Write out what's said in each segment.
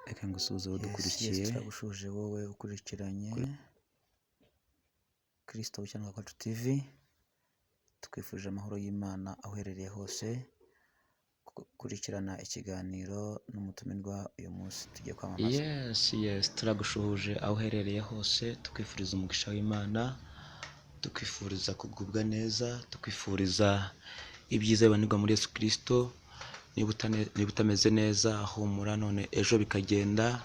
Reka ngusuhuze Yes, yes, udukurikiye. Turagushuje wowe ukurikiranye Kristo Gukiranuka Kwacu TV, tukwifurije amahoro y'Imana aho uherereye hose, gukurikirana ikiganiro n'umutumirwa uyu munsi tugiye kwamamaza. Yes, turagushuhuje aho uherereye hose, tukwifuriza umugisha w'Imana, tukwifuriza kugubwa neza, tukwifuriza ibyiza bibonerwa muri Yesu Kristo. Niba utameze neza, humura none ejo bikagenda.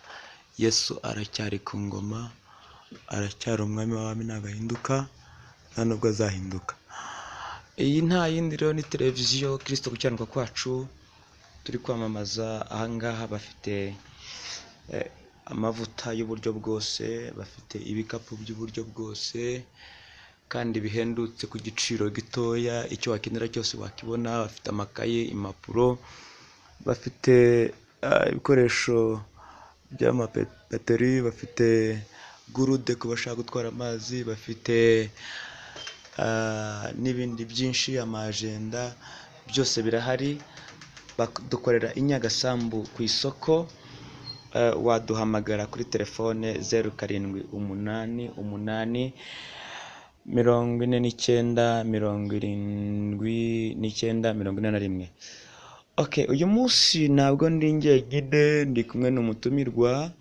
Yesu aracyari ku ngoma, aracyari umwami w'abami, ntabwo ahinduka, nta nubwo azahinduka. Iyi nta yindi rero ni televiziyo Kristo Gukiranuka Kwacu turi kwamamaza ahangaha. Bafite amavuta y'uburyo bwose, bafite ibikapu by'uburyo bwose kandi bihendutse ku giciro gitoya, icyo wakenera cyose wakibona. Bafite amakaye, impapuro, bafite ibikoresho by'amabateri, bafite gurude ku bashaka gutwara amazi, bafite n'ibindi byinshi, amajenda, byose birahari. Dukorera i Nyagasambu ku isoko. Waduhamagara kuri telefone 0788 49 79 41. Okay, uyu munsi ntabwo ndi njyenyine, ndi kumwe n'umutumirwa.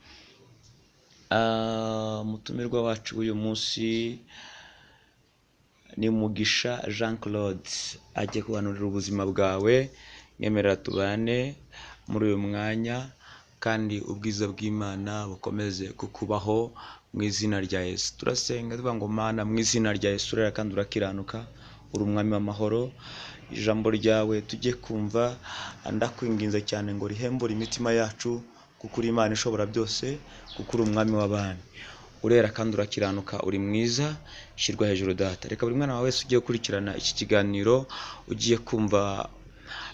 Umutumirwa wacu w'uyu munsi ni Mugisha Jean Claude, agiye kuganurira ubuzima bwawe. Nyemerera tubane muri uyu mwanya kandi ubwiza bw'Imana bukomeze kukubaho mu izina rya Yesu. Turasenga tuvuga ngo: Mana, mu izina rya Yesu, urera kandi urakiranuka, uri umwami w'amahoro. Ijambo ryawe tujye kumva, ndakwinginze cyane ngo rihembure imitima yacu, kuko uri Imana ishobora byose, kuko uri umwami w'abami, urera kandi urakiranuka, uri mwiza, shyirwa hejuru Data. Reka buri mwana wawe wese ugiye gukurikirana iki kiganiro, ugiye kumva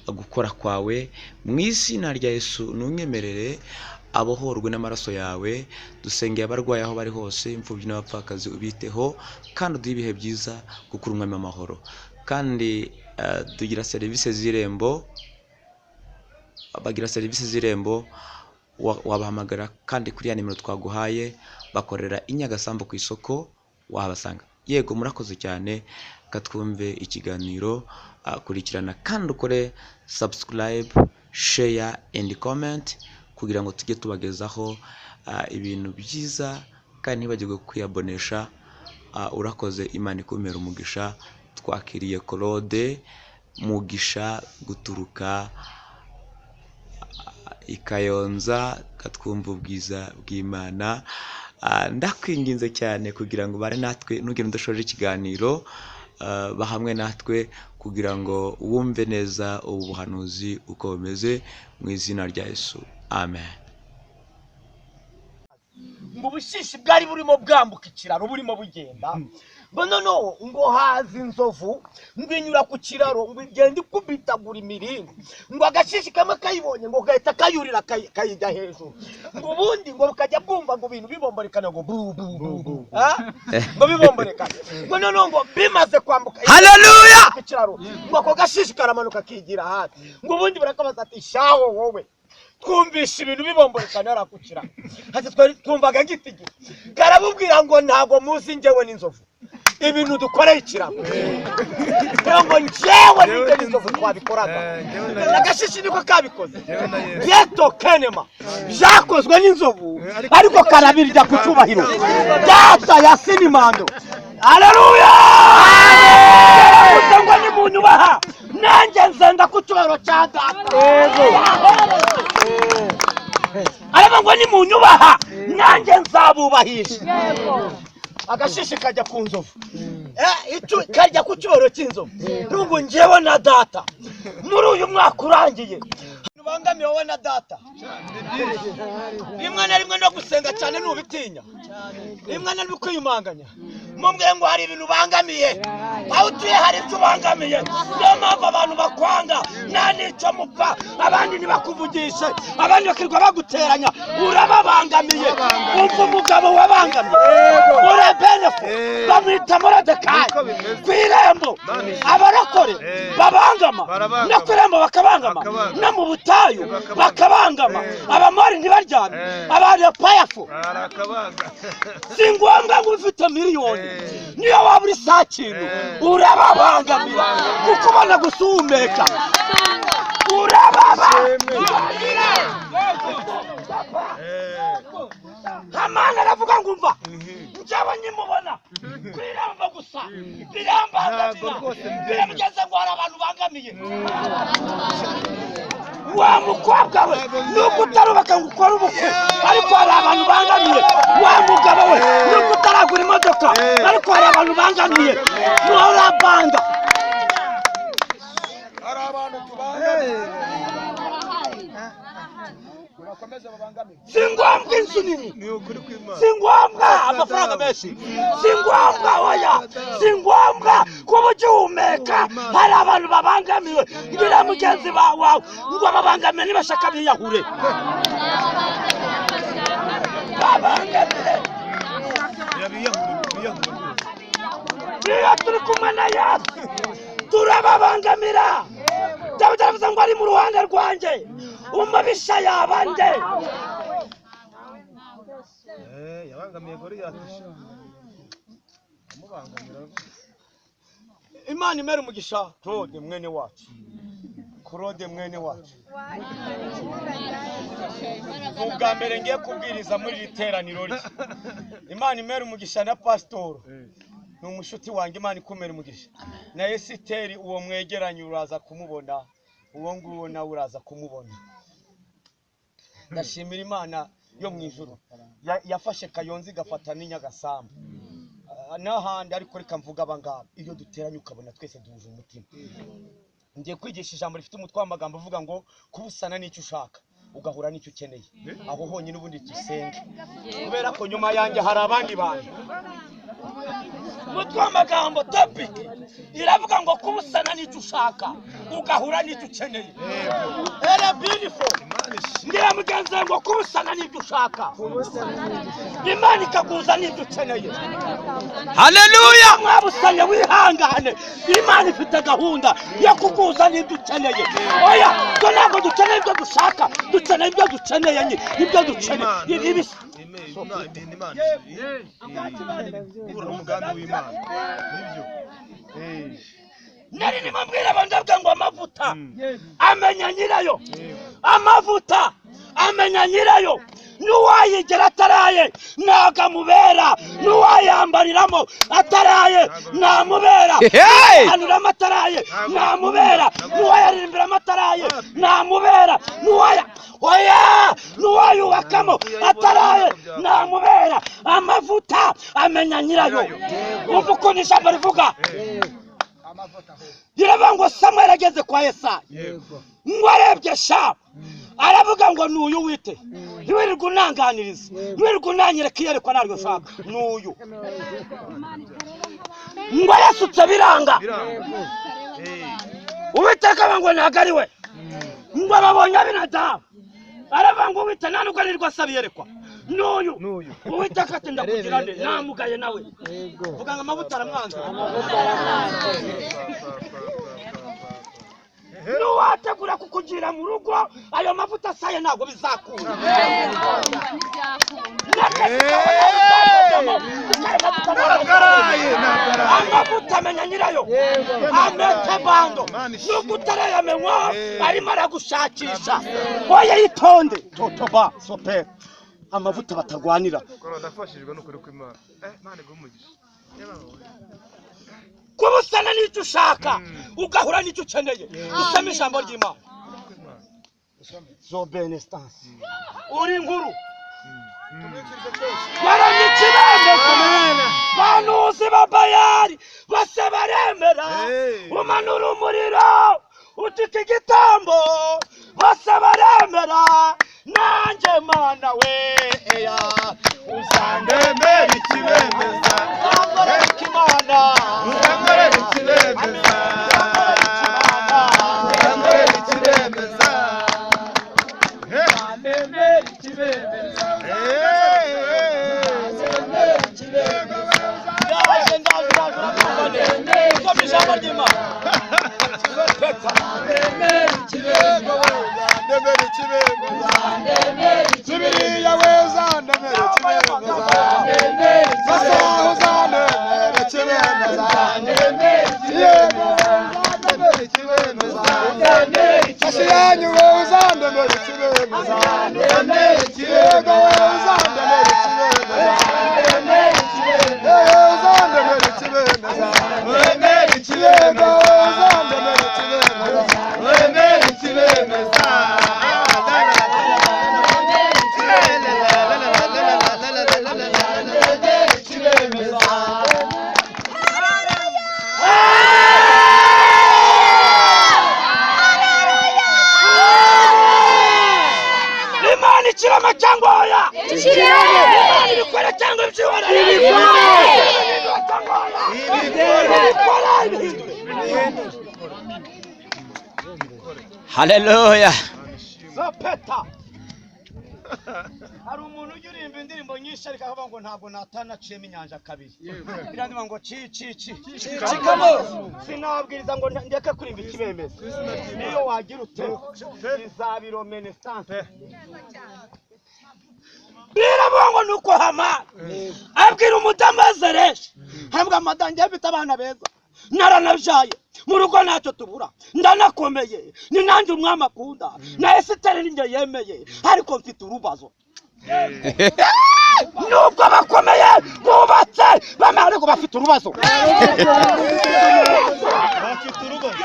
gukora kwawe, mu izina rya Yesu ntunyemerere abohorwe n'amaraso yawe. Dusengeye abarwayi aho bari hose, imfubyi n'abapfakazi ubiteho, kandi uduhe ibihe byiza kuko uri umwami w'amahoro. Kandi tugira serivisi z'irembo, bagira serivisi z'irembo, wabahamagara kandi kuri ya nimero twaguhaye. Bakorera i Nyagasambu ku isoko, wahabasanga. Yego, murakoze cyane. Katwumve ikiganiro. Kurikirana kandi ukore subscribe, share and comment kugira ngo tujye tubagezaho ibintu byiza, kandi ntibagirwe kwiyabonesha. Urakoze, Imana ikumere umugisha. Twakiriye Claude Mugisha guturuka i Kayonza, katwumva ubwiza bw'Imana. Ndakwinginze cyane kugira ngo ubane natwe, ntugende udashoje ikiganiro. Bahamwe natwe kugira ngo wumve neza ubu buhanuzi uko bumeze, mu izina rya Yesu, amen. Ngo ubushishi bwari burimo bwambuka ikiraro, burimo bugenda, ngo noneho ngo haza inzovu, ngo inyura ku kiraro, ngo igenda ikubitagura imiringa, ngo agashishi kamwe kayibonye ngo gahita kayurira, kayijya hejuru, ngo ubundi ngo bukajya bwumva ngo ibintu bibomborekana, ngo bu bu bu bu. Ah? Ngo bibomborekana, ngo noneho ngo bimaze kwambuka Haleluya! ku kiraro, ngo ako gashishi karamanuka kigira hasi, ngo ubundi barakabaza ati: "Shaho wowe, twumvisha ibintu bibomborekana hariya ku kiraro, ati twari twumvaga ngitigita." Karamubwira ngo: "Ntabwo muzi njyewe n'inzovu ibintu dukoreye ikiraro," ngo njyewe n'ibyo n'inzovu twabikoraga. Agashishi niko kabikoze, geto kenema byakozwe n'inzovu, ariko karabirya ku cyubahiro data ya sinimando. Aleluya! Yaravuze ngo: "Nimunyubaha, nanjye nzenda ku cyubahiro cya data." Aravuga ngo: "Nimunyubaha, nanjye nzabubahisha." Agashishi kajya ku nzovu, kajya ku cyubahiro cy'inzovu. Nubwo njyewe na data muri uyu mwaka urangiye ubangamiye wowe na data, rimwe na rimwe no gusenga cyane ntubitinya, rimwe na rimwe kwiyumanganya. Mubwire ngo hari ibintu ubangamiye aho utuye, hari ibyo ubangamiye, niyo mpamvu abantu bakwanga, nta n'icyo mupfa, abandi ntibakuvugishe, abandi bakirirwa baguteranya, urababangamiye. Urababangamiye. Umva umugabo wabangamiye urabenefu, bamwita Morodekayi. Ku irembo abarokore babangama, no ku irembo bakabangama, no mu butayu bakabangama. Abamori ntibaryame, abarepayafu. Si ngombwa ngo ufite miliyoni, niyo waba uri saa kintu urababangamira, kuko ubona gusa uhumeka urababangamira. Hamani aravuga ngo umva, njyewe nkimubona ku irembo gusa birambangamira, biramugeze ngo hari abantu bangamiye. Wa mukobwa we, nuko utarubaka ngo ukore ubukwe, ariko hari abantu bangamiye. Wa mugabo we, nuko utaragura imodoka, ariko hari abantu bangamiye. Nturabanga. Hari abantu tubangamiye. Si ngombwa inzu nini, si ngombwa amafaranga menshi, si ngombwa, oya, si ngombwa kuba ugihumeka. Hari abantu babangamiwe. Ngira mugenzi wawe ngo babangamiye, nibashaka biyahure. Babangamire. Iyo turi kumwe na Yesu turababangamira. Dawidi aravuze ngo ari mu ruhande rwanjye, umubisha yaba nde? Imana imere umugisha Claude mwene wacu. Claude mwene wacu, ubwa mbere ngiye kubwiriza muri iri teraniro rye. Imana imere umugisha na pasitoro ni umushuti wanjye. Imana ikumere umugisha na Esiteri, uwo mwegeranye uraza kumubona, uwo nguwo nawe uraza kumubona. Ndashimira Imana yo mu ijuru yafashe Kayonza igafata n'Inyagasambu n'ahandi, ariko reka mvuga abangaba. Iyo duteranye ukabona twese duhuje umutima. Ngiye kwigisha ijambo rifite umutwe w'amagambo uvuga ngo kubusana n'icyo ushaka ugahura n'icyo ukeneye. Aho honyine ubundi dusenge, kubera ko nyuma yanjye hari abandi bantu. Umutwe w'amagambo topic iravuga ngo kubusana n'icyo ushaka ugahura n'icyo ukeneye. Era beautiful. Ngira mugenzi ngo kubusana n'ibyo ushaka, Imana ikaguza n'ibyo ukeneye. Haleluya! Mwabusanye wihangane, Imana ifite gahunda yo kuguza n'ibyo ukeneye. Oya, twe ntabwo dukeneye ibyo dushaka, dukeneye ibyo dukeneye nyine, ibyo dukeneye. Nari nimubwira abandabwa ngo amavuta amenya nyirayo, amavuta amenya nyirayo. N'uwayigera ataraye ntabwo amubera, n'uwayambariramo ataraye ntamubera, n'uwahanuramo ataraye ntamubera, n'uwayaririmbiramo ataraye ntamubera, n'uwaya oya n'uwayubakamo ataraye ntamubera. Amavuta amenya nyirayo. Umva ukuntu ijambo rivuga, riravuga ngo Samweli ageze kwa Yesayi ngo arebye sha, aravuga ngo nuyu wite, ntiwirirwe unanganiriza, ntiwirirwe unanyereka iyerekwa naryo nshaka, nuyu. Ngo yasutse biranga. Uwiteka ngo ntabwo ari we, ngo babonye Abinadabu. Aravuga ngo Uwiteka nta nubwo nirirwa asaba iyerekwa, nuyu. Uwiteka ati ndakugira nde, namugaye nawe. Vuga ngo amavuta aramwanze. Nuwategura kukugira mu rugo ayo mavuta asaye ntabwo bizakunda. Amavuta amenya nyirayo, amete bando. Nubwo utarayamenywa arimo aragushakisha. Oya yitonde totoba sope, amavuta batarwanira. Kubusana n'icyo ushaka ugahura n'icyo ukeneye. Usome ijambo ry'Imana. Zo benestance uri inkuru baramye ikibembe, banuzi ba Bayali bose baremera. Umanura umuriro utika igitambo bose baremera. Nanjye Mana we eya Uzandemera ikibemeza, uzankorera ikimana, uzankorera ikibemeza, uzankorera ikibemeza. Uzandemera ikibemeza. Yego uzandemera ikibemeza. Uzandemera ikibemeza. Yego uzandemera ikibemeza. Wemera ikibemeza. Imana ikirema cyangwa oya? Imana ibikora cyangwa ibyihorera? Ibikora cyangwa oya? Ibikora ibihindure. Haleluya. Zopeta. Hari umuntu ujya uririmba indirimbo nyinshi ariko akavuga ngo ntabwo natanaciyemo inyanja kabiri. Birandima ngo ci ci ci. Cikamo. Sinabwiriza ngo ndeke kurimba ikibemeza. Niyo wagira ute izabiro menesanse. Biravuga ngo nuko Hamani abwira umudamu wa Zereshi, aravuga madamu njye mfite abana beza, naranabyaye, mu rugo ntacyo tubura, ndanakomeye, ni nanjye umwami akunda, na Esiteri ninjye yemeye, ariko mfite urubazo. Nubwo bakomeye bubatse bamwe, ariko bafite urubazo. Bafite urubazo.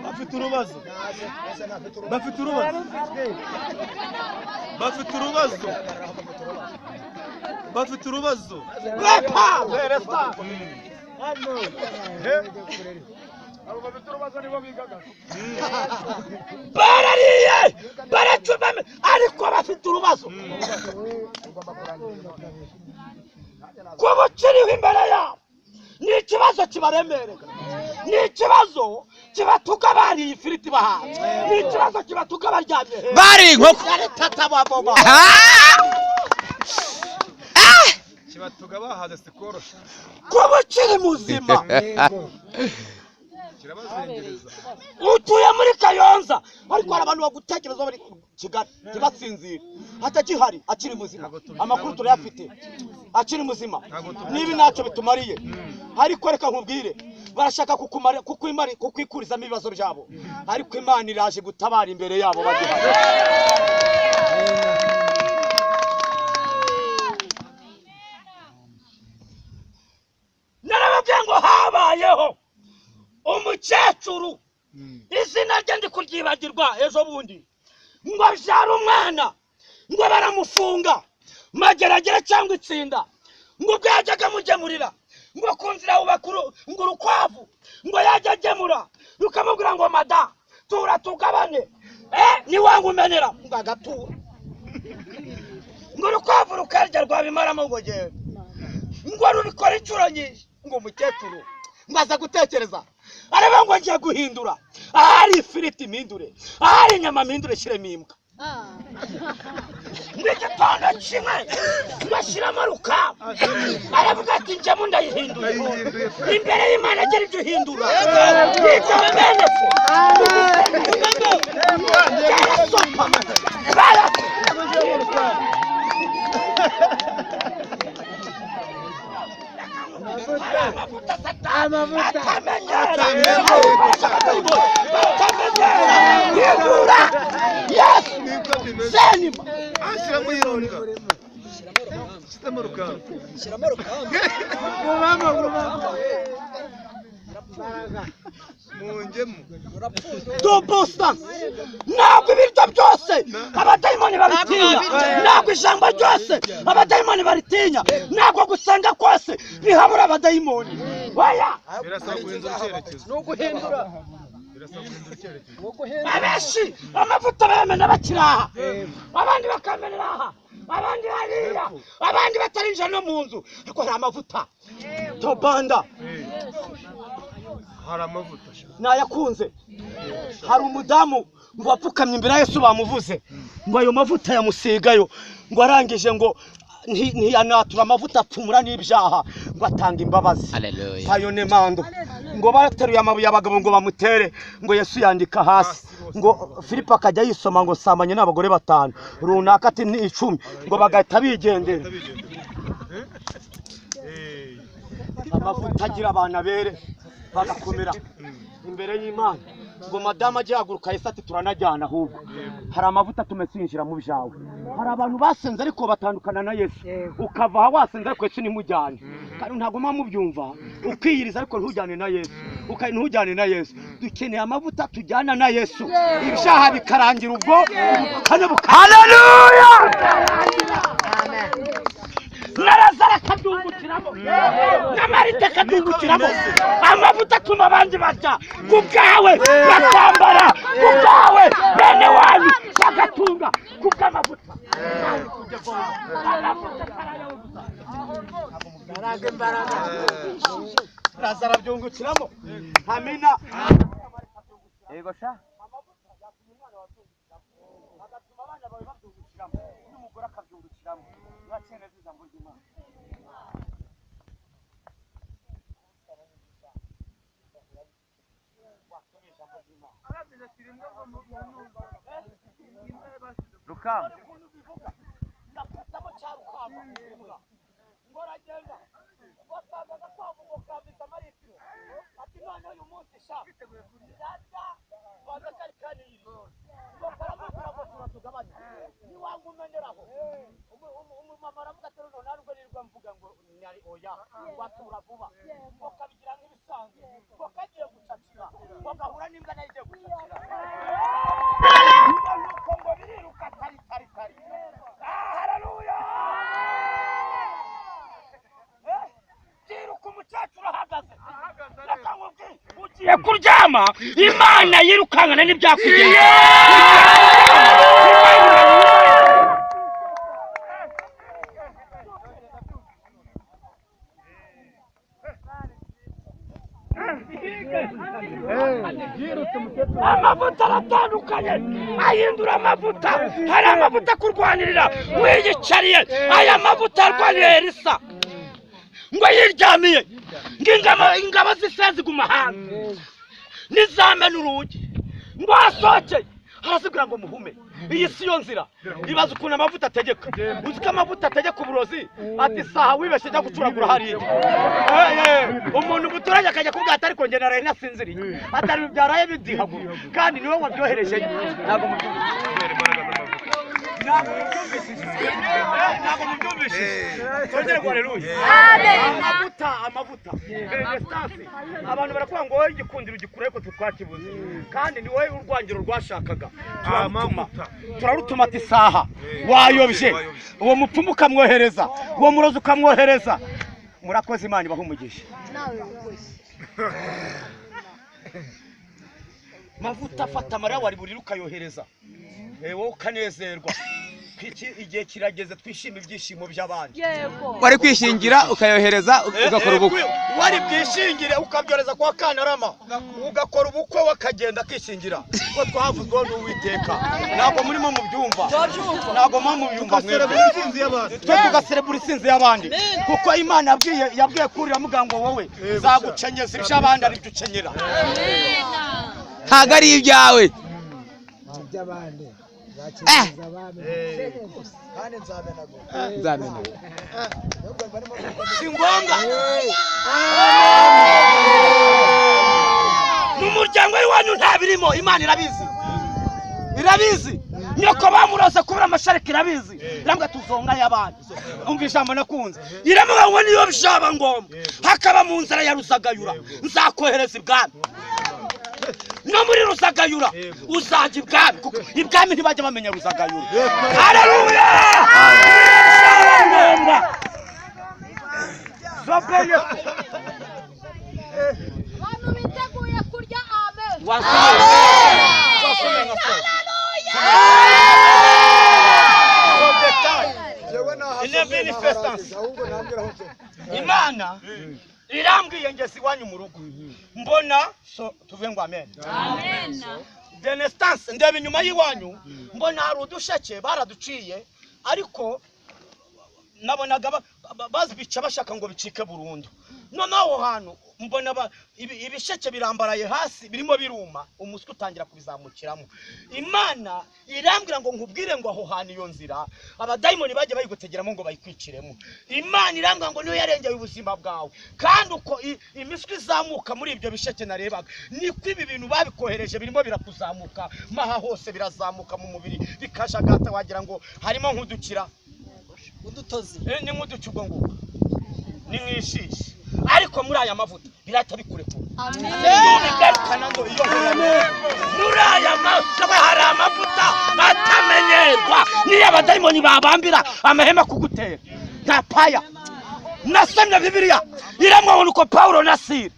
Bafite urubazo. Bafite urubazo. Bafite urubazo. Bafite urubazo. Repa veresa. Barariye baracubame, ariko bafite urubazo. Kuba ukiriho imbere yabo ni ikibazo kibaremerera, ni ikibazo kibatuka bariye ifiriti bahaze, ni ikibazo kibatuka baryamye hejuru. Bari inkoko. Tata baboba. Kibatuga bahaze sikorosha. Kuba ukiri muzima, Kirabazengereza. utuye muri Kayonza, ariko hari abantu bagutekereza bari Kigali ntibasinzire, atakihari akiri muzima, amakuru turayafite, akiri muzima, niba ntacyo bitumariye, ariko reka nkubwire, barashaka kukumara kukwimari kukwikurizamo ibibazo byabo, ariko Imana iraje gutabara imbere yabo bagihari. Narababwiye ngo habayeho umukecuru, izina rye ndi kuryibagirwa, ejo bundi ngo abyara umwana, ngo baramufunga mageragere cyangwa itsinda, ngo ubwo yajyaga amugemurira ngo ku nzira bubaka ngo urukwavu, ngo yajya agemura rukamubwira ngo mada tura tugabane, niwanga umenera, ngo agatura, ngo urukwavu rukarya rwabimaramo ngo genda, ngo rubikora inshuro nyinshi, ngo umukecuru ngo aza gutekereza areba ngo ngiye guhindura, ahari ifiriti mpindure, ahari inyama mpindure, shyiremo imbwa. Ngo igitondo kimwe ngo ashyiramo rukabu, aravuga ati njyemo ndayihinduye imbere y'Imana, agira ibyo uhindura ibyo bimenetse byarasopa amavuta satani atamenyera, batamenyera hindura Yesu Niko bimeze. senima. Ashyiramo irunga. Shyiramo rukamba. Mu ngemu. Tubusa ntabwo ibiryo byose abadayimoni babitinya, ntabwo ijambo ryose abadayimoni baritinya, ntabwo gusenga kose bihabura abadayimoni, oya. Birasaba guhindura icyerekezo. Ni uguhindura. Birasaba guhindura icyerekezo. Abenshi amavuta bayamena bakiri aha, abandi bakamenera aha, abandi hariya, abandi batarinjira no mu nzu, ariko hari amavuta tobanda. Hari amavuta. Nayakunze. Hari umudamu ngo wapfukamye imbere ya Yesu bamuvuze ngo ayo mavuta yamusigayo, ngo arangije ngo ntiyanatura amavuta apfumura n'ibyaha, ngo atanga imbabazi. Haleluya. Payonemando ngo bateruye amabuye abagabo ngo bamutere, ngo Yesu yandika hasi, ngo Filipo akajya yisoma ngo samanye n'abagore batanu runaka, ati ni 10, ngo bagahita bigendera. Amavuta agira abantu abere bagakomera imbere y'Imana. Ngo madamu ajye haguruka Yesu ati turanajyana, ahubwo hari amavuta atume twinjira mu byawe. Hari abantu basenze ariko batandukana na Yesu, ukava aha wasenze ariko Yesu ntimujyane, kandi ntabwo muba mubyumva, ukiyiriza ariko ntujyane na Yesu, ntujyane na Yesu. Dukeneye amavuta tujyana na Yesu, ibyaha bikarangira ubwo ubukane buka. Haleluya! Na Lazaro akabyungukiramo, na Marita akabyungukiramo. Amavuta atuma abandi barya ku bwawe, bakambara ku bwawe, bene wanyu bagatunga ku bw'amavuta. Lazaro abyungukiramo. Amina. Yego sha. Agatuma abana bawe babyungukiramo, n'umugore akabyungukiramo. Niba ijambo ry'Imana. Rukamba. Ndakutamo cya rukamba. Ngo aragenda. Basanga agakwavu ngo kambitse amaritiro. Ati none uyu munsi sha. Data baza kari kaniri. Ngo karamubwira ngo turatugabanya. Niwanga umeneraho. Umumama aravuga ati none ntabwo nirirwa mvuga ngo nari oya. Watura vuba. Ngo kabigira nk'ibisanzwe. Ngo kagiye gucakira. Ngo gahura n'imbwa nayo igiye gucakira. Nuko ngo biriruka tari tari tari. Haleluya! Byiruka umukecuru ahagaze. Reka nkubwire, ugiye kuryama Imana yirukankana n'ibyakugenza. Amavuta aratandukanye, ahindura amavuta. Hari amavuta akurwanirira wiyicariye. Aya mavuta arwanirira Elisa ngo yiryamiye, ngo ingabo zise ziguma hanze nizamena urugi, ngo asohokeye arazibwira ngo muhume. Iyi si yo nzira. Ibaza ukuntu amavuta ategeka. Uzi ko amavuta ategeka uburozi? Ati saha wibeshye jya gucuragura hariya. Umuntu umuturage akajya kubwira ati ariko njye naraye nasinziriye, atari byaraye bidihagura, kandi niwe wabyohereje. Ntabwo ntabwo mubyumvishije. Twongere ngo haleluya. Amavuta, amavuta. Renaissance. Abantu barakuvuga ngo wowe igikundiro ugikura ariko twakibuze. Kandi ni wowe urwangiro rwashakaga. Turarutuma ati saha wayobye. Uwo mupfumu ukamwohereza, uwo murozi ukamwohereza. Murakoze, Imana ibahe umugisha. Mavuta afata amarira wari burira ukayohereza, wowe ukanezerwa. Igihe kirageze twishime ibyishimo by'abandi. Wari kwishingira ukayohereza ugakora ubukwe. Wari bwishingire ukabyohereza kwa Kantarama, ugakora ubukwe wakagenda akishingira. Ko twavuzweho n'Uwiteka. Ntabwo murimo mubyumva. Ntabwo murimo mubyumva mwebwe. Twe tugaserebura intsinzi y'abandi. Kuko Imana yabwiye kurira mugango wowe zagucenyeza iby'abandi ari byo ukenyera. Ntabwo ari ibyawe. Iby'abandi. Si ngombwa. Mu muryango w'iwanyu nta birimo, Imana irabizi. Irabizi. Nyoko bamurose kubura amasharika irabizi. Irambwa tuzonga y'abandi. Umva ijambo nakunze. Iramuga ngo niyo byaba ngombwa hakaba mu nzara ya Rusagayura, nzakohereza ibwami. No muri Rusagayura uzajya ibwami, kuko ibwami ntibajya bamenya Rusagayura. Haleluya! Abantu biteguye kurya amen. Imana irambwiye ngeze iwanyu mu rugo mbona so tuvuge ngo amen. Amen. Renaissance ndeba inyuma y'iwanyu mbona hari udusheke baraduciye, ariko nabonaga Bazibica bashaka ngo bicike burundu. Noneho aho hantu mbona ibisheke birambaraye hasi birimo biruma, umuswi utangira kubizamukiramo. Imana irambwira ngo nkubwire ngo aho hantu iyo nzira abadayimoni bajya bayigutegeramo ngo bayikwiciremo. Imana irambwira ngo niyo yarengeye ubuzima bwawe, kandi uko imiswi izamuka muri ibyo bisheke narebaga niko ibi bintu babikohereje birimo birakuzamuka maha hose, birazamuka mu mubiri bikajagata, wagira ngo harimo nk'udukira udutozi ni nk'uduki ubwo ngubwo ni nk'ishishi, ariko muri aya mavuta birahita bikurekura. Nubigarukana ngo iyo muri aya mavuta hari amavuta atamenyerwa, niyo abadayimoni babambira amahema kugutera nta paya. Nasomye Bibiliya iramwabona uko Pawulo na Sila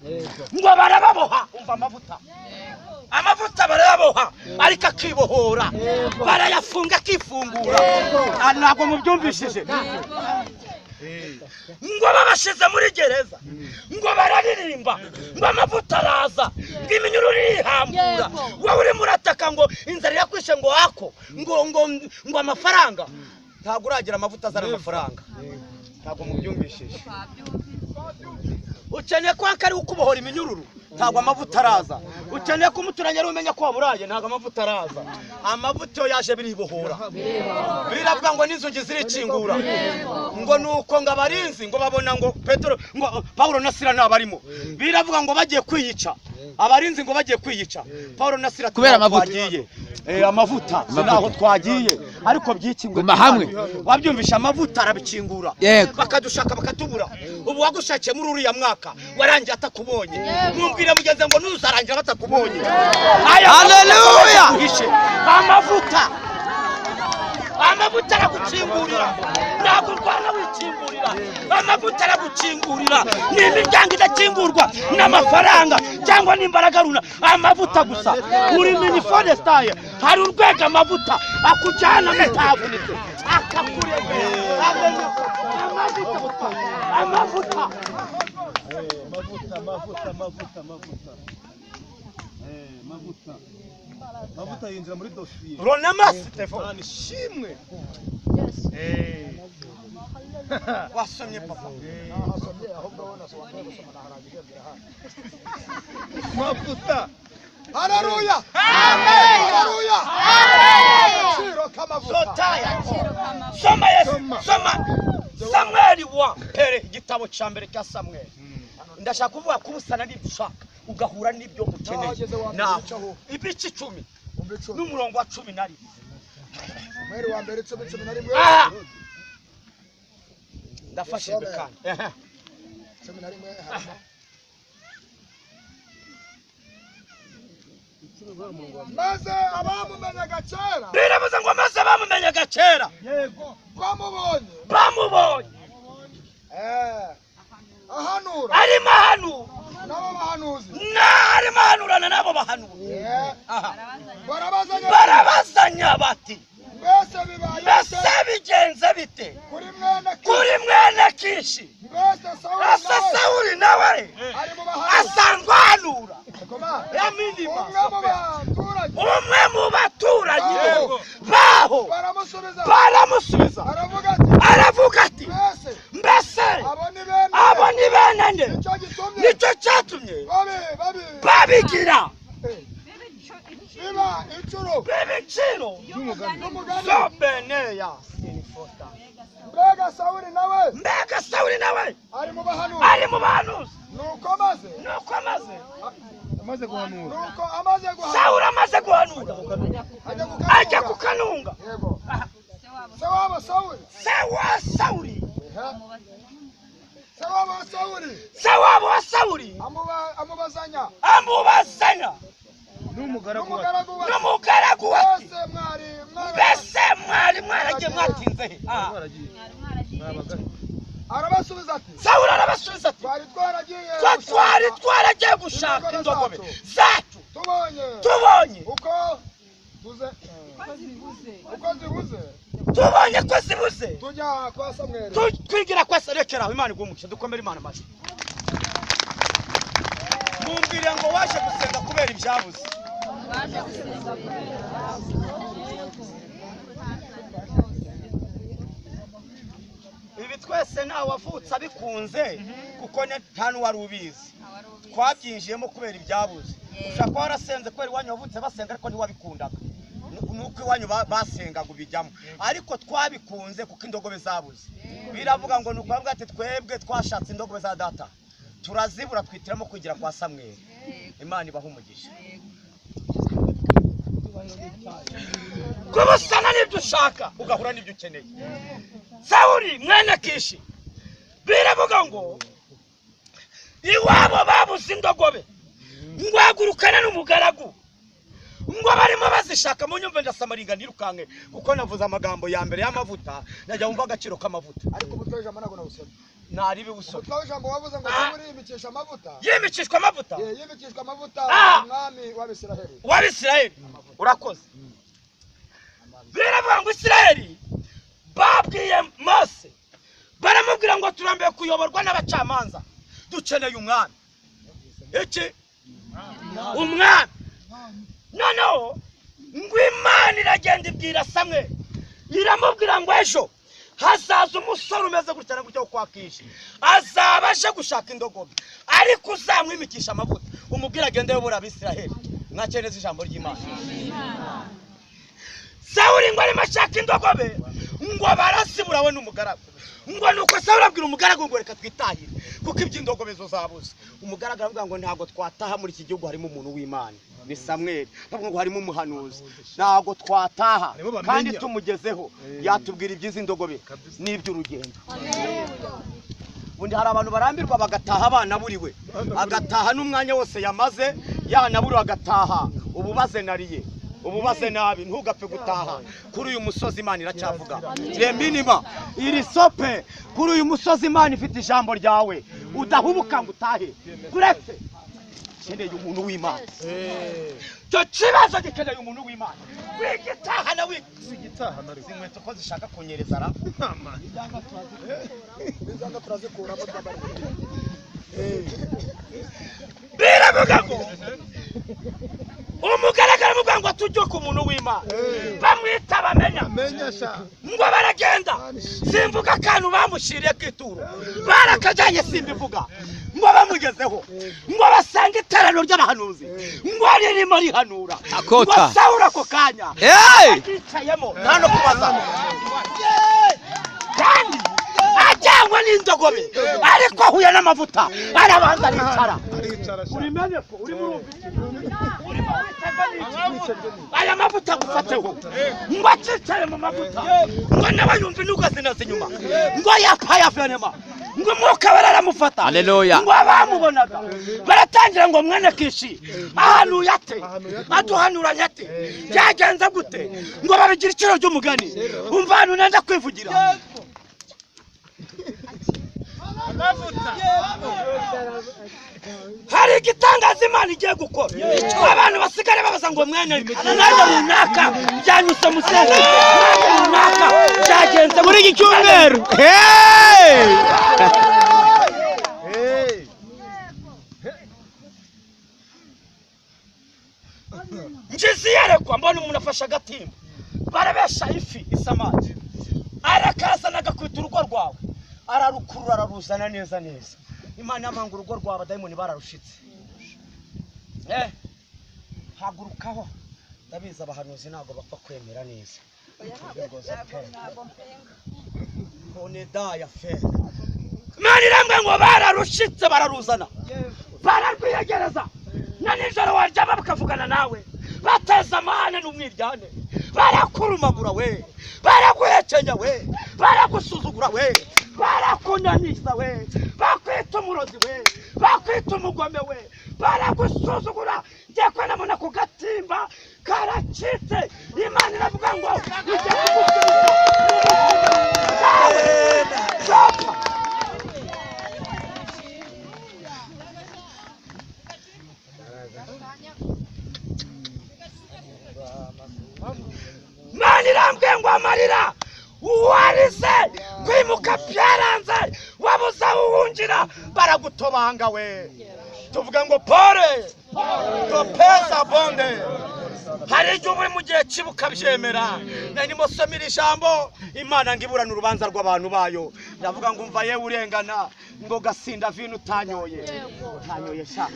ngo barababoha, umva amavuta amavuta barayaboha ariko akibohora, barayafunga akifungura. Ntabwo mubyumvishije? Ngo babashize muri gereza, ngo bararirimba, ngo amavuta araza, ngo iminyururu irihambura. Wowe urimo urataka ngo inzara irakwishe, ngo ako ngo ngo ngo amafaranga, ntabwo uragira amavuta azana amafaranga. Ntabwo mubyumvishije? Ukeneye ko akari ukubohora iminyururu, ntabwo amavuta araza. Ukeneye ko umuturanyi ari umenya ko waburaye, ntabwo amavuta araza. Amavuta iyo yaje biribohora, biravuga ngo n'inzugi zirikingura. Ngo nuko ngo abarinzi ngo babona ngo Petero ngo Pawulo na Sila nabarimo, biravuga ngo bagiye kwiyica. Abarinzi ngo bagiye kwiyica Pawulo na Sila kubera amavuta. Amavuta naho twagiye, ariko byikingura hamwe. Wabyumvisha? Amavuta arabikingura, bakadushaka bakatubura. Ubu wagushakiye muri uriya mwaka warangiye atakubonye, mumbwire mugenzi ngo nuzarangira batakubonye. Haleluya! Amavuta amavuta aragukingurira, ntabwo urwana wikingurira. Amavuta aragukingurira, ni imiryango idakingurwa n'amafaranga cyangwa n'imbaraga runa, amavuta gusa. Uri mini forestaye, hari urwego amavuta akujyana mutavunitse akakuremera. Amavuta amavuta amavuta amavuta amavuta amavuta amavuta amavuta yinjira muri dosiye. Ronamasi telefone ishimwe. Wasomye papa? Mavuta. Haleluya! Haleluya! Agaciro k'amavuta. Sotaya. Soma Yesu, soma Samweli wa mbere, igitabo cya mbere cya Samweli. Ndashaka kuvuga ko ubusana n'ibyo ushaka ugahura n'ibyo ukeneye. Naho ibice 10 n'umurongo wa 11. Samweli wa mbere 10 11. Ndafashijwe kandi. 11 harimo. Maze abamumenyaga kera, biravuze ngo maze abamumenyaga kera, yego, bamubonye bamubonye ahanura, arimo ahanura nabo bahanuzi, arimo ahanurana nabo bahanuzi, barabazanya barabazanya bati mbese bibaye, mbese bigenze bite kuri mwene kuri mwene Kishi? Mbese Sawuli nawe asanzwe ahanura. Umwe mu baturanyi baho baramusubiza, aravuga ati mbese abo ni bene nde? Nicyo cyatumye babigira b'ibiciro zobeneya. Mbega Sawuli nawe, mbega Sawuli nawe ari mu bahanuzi, ari mu bahanuzi. Nuko amaze, nuko amaze amaze guhanura, nuko amaze guhanura, Sawuli amaze guhanura ajya ku kanunga. Yego, se wabo Sawuli, se wa Sawuli, se wabo Sawuli, se wabo wa Sawuli amubazanya, amubazanya n'umugaragu n'umugaragu we, mbese mwari mwaragiye mwatinze he? Arabasubiza ati, Sawuli arabasubiza ati twari twaragiye, twari twaragiye gushaka indogobe zacu, tubonye uko zibuze, tubonye ko zibuze, tujya kwa Samweli, twigira kwa Rekeraho. Imana iguhe, dukomere Imana amashyi. Mumbwire ngo waje gusenga kubera ibyabuze. Ibi twese Twese nta wavutse abikunze, kuko nta n'uwari ubizi. Twabyinjiyemo kubera ibyabuze. Ushobora kuba warasenze kubera iwanyu wavutse basenga, ariko ntiwabikundaga. Nuko iwanyu basengaga ubijyamo, ariko twabikunze kuko indogobe zabuze. Biravuga ngo nuko bavuga ati twebwe twashatse indogobe za data turazibura, twitiramo kwigira kwa Samweli. Imana ibaha umugisha. Kubusana n'ibyo ushaka ugahura n'ibyo ukeneye. Sawuli mwene Kishi, biravuga ngo iwabo babuze indogobe, ngo hagurukane n'umugaragu, ngo barimo bazishaka. Mu nyumve ndasamaringa nirukanke, kuko navuze amagambo ya mbere y'amavuta, najya wumva agaciro k'amavuta. Ariko umutwe w'ijambo ntabwo nawusomye. Ntaribi usome. Umutwe w'ijambo wavuze ngo Sawuli yimikisha amavuta. Yimikishwa amavuta. Yimikishwa amavuta umwami w'Abisiraheli. W'Abisiraheli. Urakoze. Biravuga ngo Isiraheli babwiye Mose, baramubwira ngo turambiwe kuyoborwa n'abacamanza, dukeneye umwami. Iki? Umwami. Noneho ngo Imana iragenda ibwira Samweli, iramubwira ngo ejo hazaza umusore umeze gutya na gutya wo kwa Kishi, azaba aje gushaka indogobe, ariko uzamwimikisha amavuta, umubwire agende ayobora Abisiraheli. Mwakire neza ijambo ry'Imana. Sawuli ngo arimo ashaka indogobe, ngo barasibura we n'umugaragu. Ngo nuko Sawuli abwira umugaragu ngo reka twitahire, kuko iby'indogobe zo zabuze. Umugaragu aravuga ngo ntabwo twataha muri iki gihugu harimo umuntu w'Imana, ni Samweli. Bavuga ngo harimo umuhanuzi, ntabwo twataha kandi tumugezeho yatubwira iby'izi ndogobe n'iby'urugendo. Ubundi hari abantu barambirwa bagataha banaburiwe, agataha n'umwanya wose yamaze yanaburiwe, agataha ububaze nariye, ububaze nabi. Ntugapfe gutaha kuri uyu musozi, Imana iracyavuga. Reminima iri sope kuri uyu musozi, Imana ifite ijambo ryawe, udahubuka ngo utahe. Kuretse keneye umuntu w'Imana. Cyo kibazo gikeneye umuntu w'Imana. Wigitaha na wigitaha inkweto ko zishaka kunyereza ra. Bizanga turazikuramo twambara. Biravuga ngo umugaragara muvuga ngo tujye ku muntu w'Imana, bamwita bamenya ngo baragenda. Simvuga akantu bamushyiriye k'ituro, barakajyanye simbivuga. Ngo bamugezeho, ngo basanga iteraniro ry'abahanuzi, ngo ririmo rihanura. Ngo Sawuli ako kanya yicayemo nta no kubaza, kandi ajyanywe n'indogobe, ariko ahuye n'amavuta arabanza aricara. Urimenye ko urimo urumva iki? Urimo wicarwa n'iki? Aya mavuta agufateho. Ngo akicare mu mavuta, ngo nawe yumve intugu zinaze inyuma, ngo yapfa venema, ngo umwuka bararamufata. Haleluya. Ngo abamubonaga baratangira ngo mwene Kishi ahanuye ate, aduhanuranye ate, byagenze gute? Ngo babigira iciro ry'umugani. Umva ahantu nenda kwivugira. Hari igitangaza Imana igiye gukora, abantu basigare babaza ngo mwene mwene runaka byanyuze musenge, mwene runaka byagenze muri iki cyumweru. Ngize iyerekwa mbona umuntu afashe agatimba, barabesha ifi isamaki, arakazana agakubita urugo rwawe, ararukurura araruzana neza neza. Imana yamanga urugo rwawe abadayimoni bararushitse. Hagurukaho. Ndabizi abahanuzi ntabwo bapfa kwemera neza. Imana irambwira ngo bararushitse bararuzana, bararwiyegereza, na nijoro waryama bakavugana nawe, bateza amahane n'umwiryane, barakurumagura we, baraguhekenya we, baragusuzugura we, barakunaniza we, bakwita umurozi we, bakwita umugome we, baragusuzugura. Ngiye kubona ku gatimba karacitse. Imana iravuga ngo ijya kugusubiza mu buzima bwawe. Imana irambwiye ngo amarira warize kwimuka byaranze, wabuze aho uhungira, baragutobanga we. Tuvuga ngo pole topesa bonde. Hari igihe uba uri mu gihe kibi ukabyemera. Nari nsomera ijambo, Imana ngo iburane urubanza rw'abantu bayo. Ndavuga ngo umva yewe urengana, ngo gasinda vino utanyoye, utanyoye sha,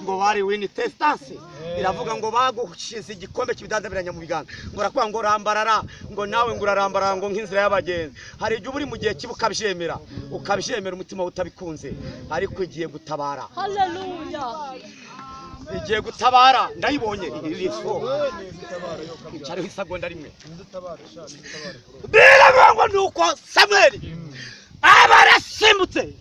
ngo wari wini testance. Iravuga ngo bagushize igikombe cy'ibidandabiranya mu biganza, ngo rakuvuga ngo rambarara, ngo nawe ngo urarambarara ngo nk'inzira y'abagenzi. Hari igihe uba uri mu gihe kibi ukabyemera, ukabyemera umutima utabikunze, ariko igiye gutabara. Haleluya. Igiye gutabara, ndayibonye iriso icariho isegonda rimwe. Biravuga ngo nuko Samweli aba arasimbutse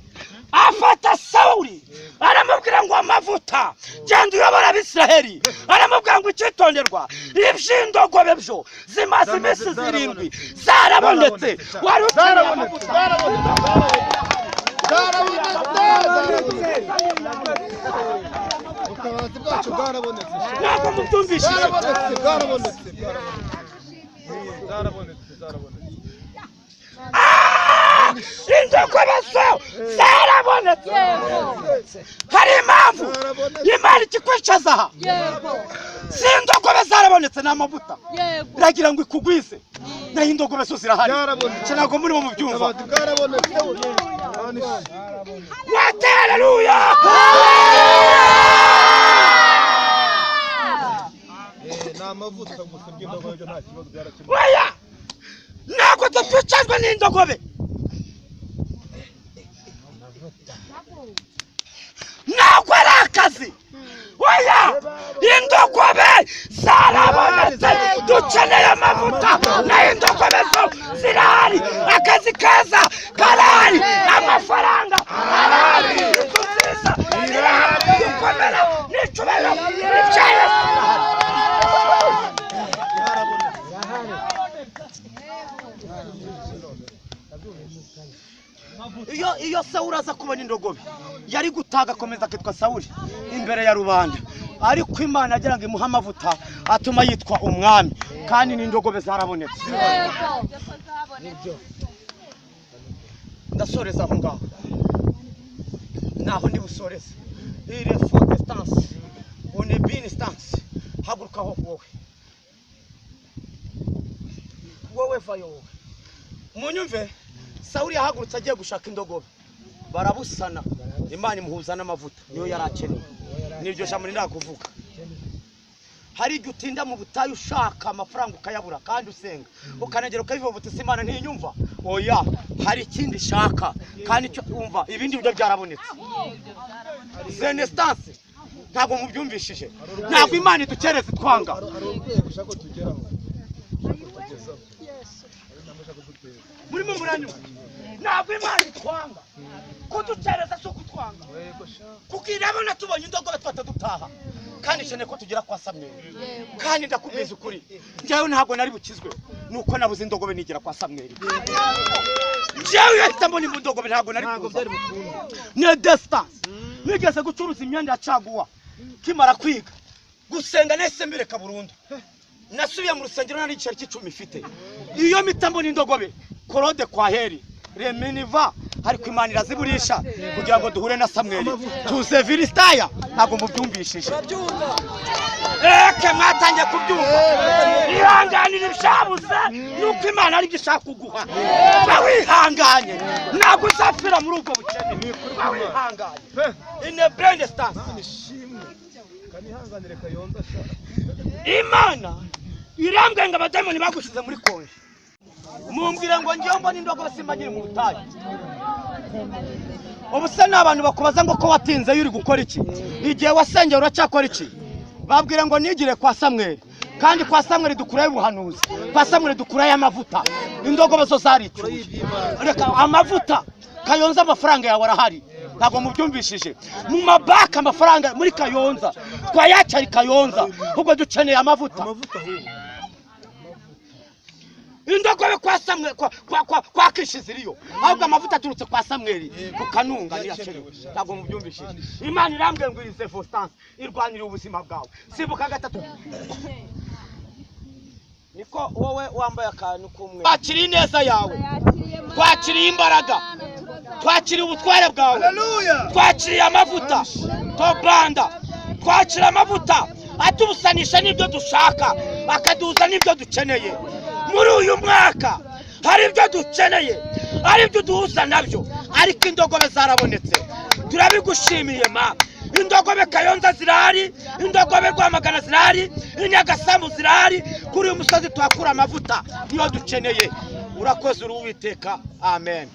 afata Sawuli, aramubwira ngo amavuta, genda uyobora Abisiraheli. Aramubwira ngo icyitonderwa, iby'indogobe byo zimaze iminsi 7 zarabonetse, wari ukeneye amavuta. Ubutabazi bwacu bwarabonetse. Ntabwo mubyumvishije. Bwarabonetse, bwarabonetse, bwarabonetse, zarabonetse. Indogobe zo zarabonetse. Hari impamvu Imana ikikwicaza aha. Si indogobe zarabonetse, ni amavuta. Iragira ngo ikugwize, naho indogobe zo zirahari. Ntabwo murimo mubyumva. Bwarabonetse. Wate haleluya. Ni amavuta gusa, by'indogobe byo nta kibazo, byarakemutse. Oya, ntabwo tutwicajwe n'indogobe, ntabwo ari akazi. Oya, indogobe zarabonetse, dukeneye amavuta, naho indogobe zo zirahari. Akazi keza karahari, amafaranga arahari, inzu nziza zirahari, gukomera n'icyubahiro n'ibya Yesu birahari. Iyo Sawuli aza kubona indogobe yari gutaga akomeza akitwa Sawuli imbere ya rubanda, ariko Imana agira ngo imuhe amavuta atuma yitwa umwami, kandi n'indogobe zarabonetse. Ndasoreza aho ngaho, naho ndi busoreze. Ire forte stance une bine stance. Hagurukaho wowe, wowe vayo, wowe munyumve. Sawuli yahagurutse agiye gushaka indogobe, barabusana, Imana imuhuza n'amavuta, niyo yari akeneye. Niryo jambo ndakuvuga. Hari igihe utinda mu butayu ushaka amafaranga ukayabura, kandi usenga ukanagera ukabivuga uti Imana ntinyumva. Oya, hari ikindi ishaka, kandi icyo umva ibindi byo byarabonetse. Renaissance, ntabwo mubyumvishije. Ntabwo Imana idukereza twanga. Murimo muranyuma. Ntabwo Imana itwanga, kudukereza si ukutwanga, kuko irabona tubonye indogobe twata dutaha, kandi ikeneye ko tugera kwa Samweli. Kandi ndakubwiza ukuri, njyewe ntabwo nari bukizwe nuko nabuze indogobe nigera kwa Samweli. Njyewe yahita mbona indogobe, ntabwo nari kuza. Ni distance. Nigeze gucuruza imyenda ya caguwa kimara kwiga gusenga, nahise mbireka burundu. Nasubiye mu rusengero nta n'igiceri cy'icumi mfite. Iyo mpita mbona indogobe korode kwa heri reminiva, ariko Imana iraziburisha kugira ngo duhure na Samweli tuze Vilistaya. Ntabwo mubyumvishije. Eke mwatangiye kubyumva. Ihanganire ibyabuze, nuko Imana aribyo ishaka kuguha. Ba wihanganye, ntabwo uzapfira muri ubwo bukene. Ba wihanganye. Ine brand stance. Imana irambwiye ngo abadayimoni bagushize muri konje. Mumbwire ngo ngiye mbona indogobe simba nkiri mu butayu. Ubu se ni abantu bakubaza ngo ko watinze uri gukora iki? Igihe wasengeye uracyakora iki? Babwire ngo nigire kwa Samweli, kandi kwa Samweli dukurayo ubuhanuzi, kwa Samweli dukurayo amavuta. Indogobe zo zaricuye. Reka amavuta Kayonza, amafaranga yawe arahari. Ntabwo mubyumvishije. Mu mabaka amafaranga muri Kayonza twayacari Kayonza, ubwo dukeneye amavuta. Indogobe kwa Samweli kwa Kishi ziriyo, ahubwo amavuta aturutse kwa Samweli ku kanunga niyakenewe. Ntabwo mubyumvishije. Imana irambwiye ngo irize Faustin irwanire ubuzima bwawe. Simbuka gatatu. Niko wowe wambaye akantu k'umwe. Twakiriye ineza yawe, twakiriye imbaraga, twakiriye ubutware bwawe, twakiriye amavuta tobanda, twakiriye amavuta. Atubusanisha n'ibyo dushaka, akaduhuza n'ibyo dukeneye. Muri uyu mwaka hari ibyo dukeneye, hari ibyo uduhuza nabyo, ariko indogobe zarabonetse. Turabigushimiye ma. Indogobe Kayonza zirahari, indogobe Rwamagana zirahari, Inyagasambu zirahari. Kuri uyu musozi tuhakura amavuta, niyo dukeneye. Urakoze, uri Uwiteka. Amen.